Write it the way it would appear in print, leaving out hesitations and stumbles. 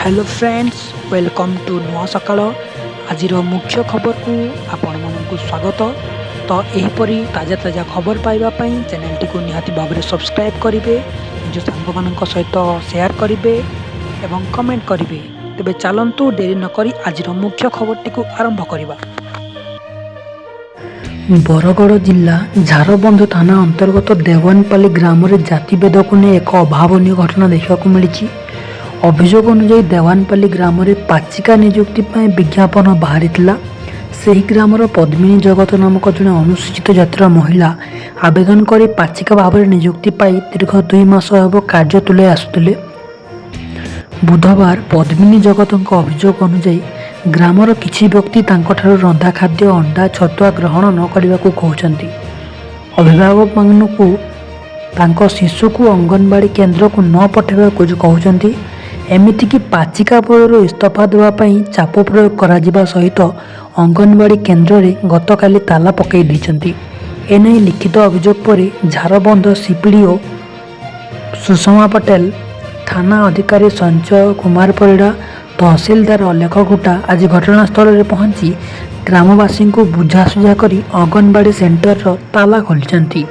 Hello friends, welcome to ନୂଆ ସକାଳ। ଆଜିର ମୁଖ୍ୟ ଖବରକୁ ଆପଣମାନଙ୍କୁ ସ୍ୱାଗତ। ତ ଏହିପରି ତାଜା ତାଜା ଖବର ପାଇବା ପାଇଁ ଚ୍ୟାନେଲଟିକୁ ନିହାତି ଭାବରେ ସବସ୍କ୍ରାଇବ୍ କରିବେ, ନିଜ ସାଙ୍ଗମାନଙ୍କ ସହିତ ସେୟାର କରିବେ ଏବଂ କମେଣ୍ଟ କରିବେ। ତେବେ ଚାଲନ୍ତୁ, ଡେରି ନକରି ଆଜିର ମୁଖ୍ୟ ଖବରଟିକୁ ଆରମ୍ଭ କରିବା। ବରଗଡ଼ ଜିଲ୍ଲା ଝାରବନ୍ଧ ଥାନା ଅନ୍ତର୍ଗତ ଦେୱାନପାଲି ଗ୍ରାମରେ ଜାତିଭେଦକୁ ନେଇ ଏକ ଅଭାବନୀୟ ଘଟଣା ଦେଖିବାକୁ ମିଳିଛି। ଅଭିଯୋଗ ଅନୁଯାୟୀ, ଦେୱାନପାଲି ଗ୍ରାମରେ ପାଚିକା ନିଯୁକ୍ତି ପାଇଁ ବିଜ୍ଞାପନ ବାହାରିଥିଲା। ସେହି ଗ୍ରାମର ପଦ୍ମିନୀ ଜଗତ ନାମକ ଜଣେ ଅନୁସୂଚିତ ଜାତିର ମହିଳା ଆବେଦନ କରି ପାଚିକା ଭାବରେ ନିଯୁକ୍ତି ପାଇ ଦୀର୍ଘ 2 ମାସ ହେବ କାର୍ଯ୍ୟ ତୁଲାଇ ଆସୁଥିଲେ। ବୁଧବାର ପଦ୍ମିନୀ ଜଗତଙ୍କ ଅଭିଯୋଗ ଅନୁଯାୟୀ, ଗ୍ରାମର କିଛି ବ୍ୟକ୍ତି ତାଙ୍କଠାରୁ ରନ୍ଧା ଖାଦ୍ୟ, ଅଣ୍ଡା, ଛତୁଆ ଗ୍ରହଣ ନ କରିବାକୁ କହୁଛନ୍ତି। ଅଭିଭାବକମାନଙ୍କୁ ତାଙ୍କ ଶିଶୁକୁ ଅଙ୍ଗନବାଡ଼ି କେନ୍ଦ୍ରକୁ ନ ପଠାଇବାକୁ କହୁଛନ୍ତି। ଏମିତିକି ପାଚିକା ପଦରୁ ଇସ୍ତଫା ଦେବା ପାଇଁ ଚାପ ପ୍ରୟୋଗ କରାଯିବା ସହିତ ଅଙ୍ଗନବାଡ଼ି କେନ୍ଦ୍ରରେ ଗତକାଲି ତାଲା ପକାଇ ଦେଇଛନ୍ତି। ଏନେଇ ଲିଖିତ ଅଭିଯୋଗ ପରେ ଝାରବନ୍ଧ ସିଡିପିଓ ସୁଷମା ପଟେଲ, ଥାନା ଅଧିକାରୀ ସଞ୍ଚୟ କୁମାର ପରିଡ଼ା, ତହସିଲଦାର ଅଲେଖ ଗୁଟା ଆଜି ଘଟଣାସ୍ଥଳରେ ପହଞ୍ଚି ଗ୍ରାମବାସୀଙ୍କୁ ବୁଝାସୁଝା କରି ଅଙ୍ଗନବାଡ଼ି ସେଣ୍ଟରର ତାଲା ଖୋଲିଛନ୍ତି।